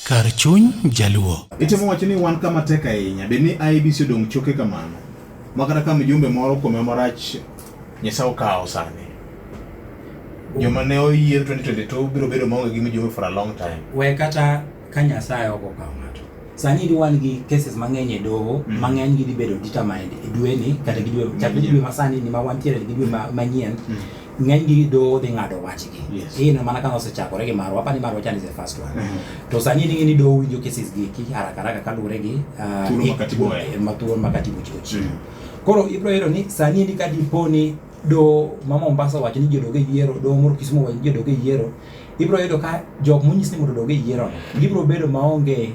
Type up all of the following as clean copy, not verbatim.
Kar chuny Jaluo. Itemo wacho ni wan kama tek ahinya, bed ni IEBC odong' choke kamano. Ma kata ka mjumbe moro kuome marach Nyasaye okawo sani. Joma ne oyier 2022 biro bedo maonge gi mjumbe for a long time. We kata ka Nyasaye ok okawo ng'ato. Sani ni wan gi cases mang'eny e doho, mang'eny gi dhi bedo determined e dweni kata gi dwe chakre dwe masani ni ma wantiere gi dwe manyien. Ng'eny gi doho dhi ng'ado wachgi. Ineno mana ka nosechakore gi marwa, apani marwa chande is the first one. To sani ni ni doho winjo cases gi eki haraka haraka kaluwore gi Thuolo ma katiba oweyo. Ma thuolo ma katiba ochiwo. Koro ibiro yudo ni sani ni ka dipo ni doho ma Mombasa owacho ni ji odog e yiero, doho moro Kisumu owacho ni ji odog e yiero, ibiro yudo ka jok monyis ni mondo odog e yiero no, gibiro bedo maonge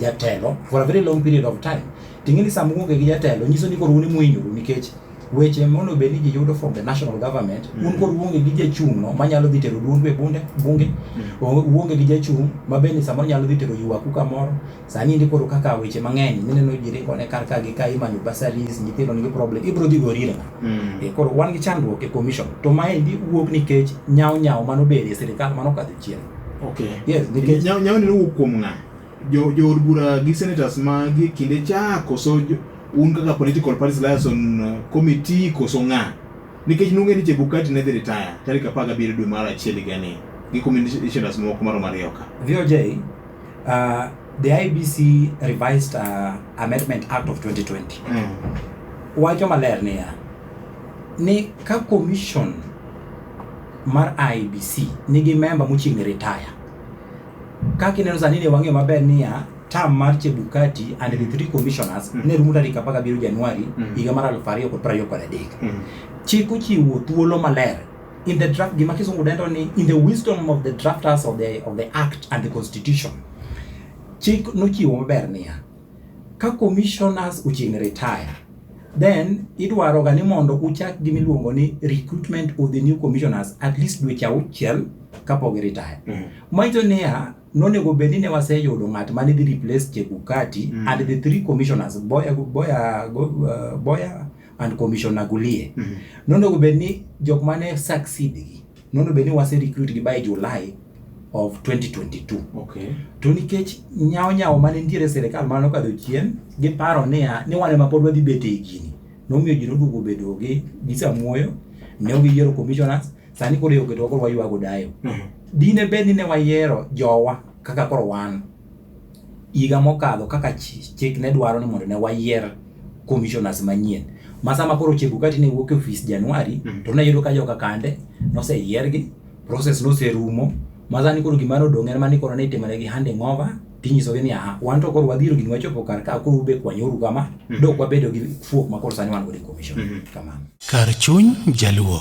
jatelo for a very long period of time. Ting'e ni sama uonge gi jatelo, nyiso ni koro un ema uhinyoru nikech weche monego bed ni ji yudo from the national government, un koro uonge gi jachung' no manyalo dhi tero duondu e bunde bunge, uonge gi jachung' ma bende samoro nyalo dhi tero ywaku kamoro. Sani endi koro kaka weche mang'eny mineno ji ringo ne kar ka gi ka imanyo bursaries, nyithindo nigi problem, ibiro dhi gori ir ng'a? Koro wan gi chandruok e commission. To maendi wuok nikech nyawo nyawo manobedo e sirikal manokadho chien. Yes, nikech Nyawo nyawo ni nowuok kuom ng'a? Jo jo od bura gi senators ma gi kinde cha koso un kaka political parties liaison committee koso ng'a? Nikech nung'e ni Chebukati ne dhi retire tarik 17 dwe mar achiel higani gi commissioners moko maromo ariyo ka. VOJ, the IEBC revised Amendment Act of 2020 wacho maler niya ni ka commission mar IEBC nigi member mochiegni retire, kaka ineno sani ne wang'eyo maber niya term mar Chebukati and the three commissioners ne rumo tarik 17 Januari higa mar 2023. Chik ochiwo thuolo maler in the draft, gima kisungu dendo ni in the wisdom of the drafters of the act and the constitution. Chik nochiwo maber niya ka commissioners ochiegni retire, then idwaro ga ni mondo uchak gima iluongo ni recruitment of the new commissioners at least dweche 6 kapok gi retire. Manyiso niya nonego bed ni ne waseyudo ng'at mane dhi replace Chebukati and the three commissioners Boya and Commissioner Gulie. Nonego bed ni jok mane succeed gi nonego bed ni wase recruit gi by July of 2022. To nikech nyawo nyawo mane nitiere e sirikal mane okadho chien, giparo niya ni wan ema pod wadhi bet ei gini. Nomiyo ji noduogo bedo gi samuoyo, ne ok giyiero commissioners, sani koro oketowa koro waywago dayo. Dine bed ni ne wayiero jowa kaka koro wan higa mokadho kaka chik ne dwaro ni mondo ne wayier commissioners manyien. Ma sama koro Chebukati ne wuok e ofis Januari, to ne yudo ka joka kande noseyiergi, process noserumo, ma sani koro gima nodong' en mana ni koro ne itimonegi handing over, tinyisogi ni aha, wan to koro wadhiro gini wachopo kar ka, koro ube kwanyuru kama, dok wabedo gi fuok ma koro sani wan godo e commission. Kamano. Kar chuny Jaluo.